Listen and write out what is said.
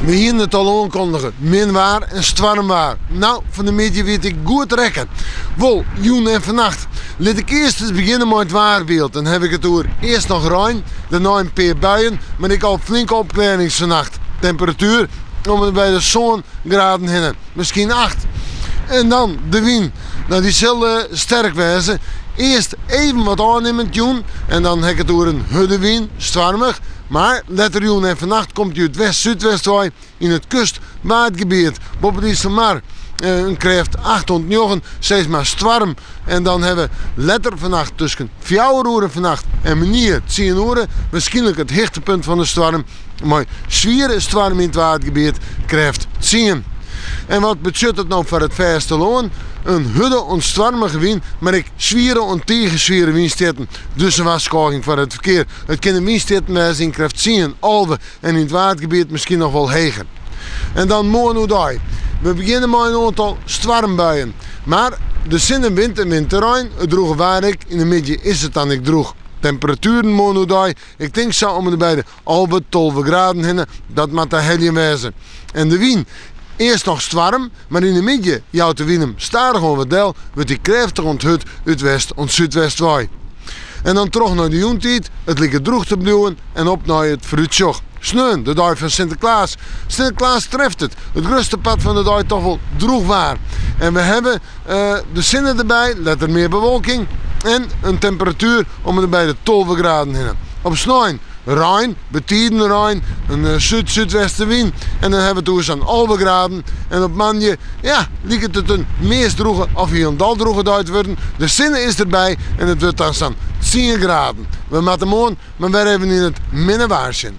We hiene it al oankondige, min waar en stoarmwaar. No, fan 'e middei wie it ek goed rekke. Wol, jûn en fannacht. Lit ik earst ris begjinne mei it waarbyld. Dan haw ik it oer earst noch rein, dêrnei in pear buien, mar ek al flinke opklearrings fannacht. Temperatuer om en by de sân graden hinne, miskien acht. En dan de wyn. No, dy sil sterk wêze. Earst even wat ôfnimmend jûn en dan ha ik it oer in hurde wyn, stoarmich. Mar letter jûn en fannacht komt dy út west-súdwest wei yn it kust-Waadgebiet boppe de Iselmar in krêft acht oant njoggen, sis mar stoarm. En dan hawwe we letter fannacht tusken fjouwer oere fannacht en moarnier tsien oere wierskynlik it hichtepunt fan de stoarm mei swiere stoarm yn it Waadgebiet, krêft tsien. En wat betsjut dat no foar it fêstelân? In hurde oant stoarmige wyn, mar ek swiere oant tige swiere wynstjitten. Dus in warskôging foar it ferkear. It kinne wynstjitten wêze yn krêft tsien, 11 en yn it Waadgebiet miskien noch wol heger. En dan moarn oerdei. We begjinne mei in oantal stoarmbuien. Mar de sinne wint en wint terrein, it drûge waar ek. Yn de middei is it dan ek drûch. Temperatueren moarn oerdei, ik tink sa om en by de 11, 12 graden hinne. Dat moat te heljen wêze. En de wyn, earst noch stoarm, mar yn de middei jout de wyn him stadichoan wat del, wurdt dy krêftich oant hurd út west oant súdwest wei. En dan troch nei de jûntiid, it liket drûch te bliuwen en op nei it foarútsjoch. Sneon, de dei fan Sinteklaas. Sinteklaas treft it, it grutste part fan de dei toch wol drûch waar. En we hawwe de sinne derby, letter mear bewolking en in temperatuer om en by de 12 graden hinne. Op snein rein, betiden rein, in súd-súdwestewyn en dan hawwe we it oer sa'n 11 graden. En op moandei, ja, liket it in meast drûge of hielendal drûge dei te wurden. De sinne is derby en it wurdt dan sa'n 10 graden. We moatte moarn mar wer even yn it minne waar sjen.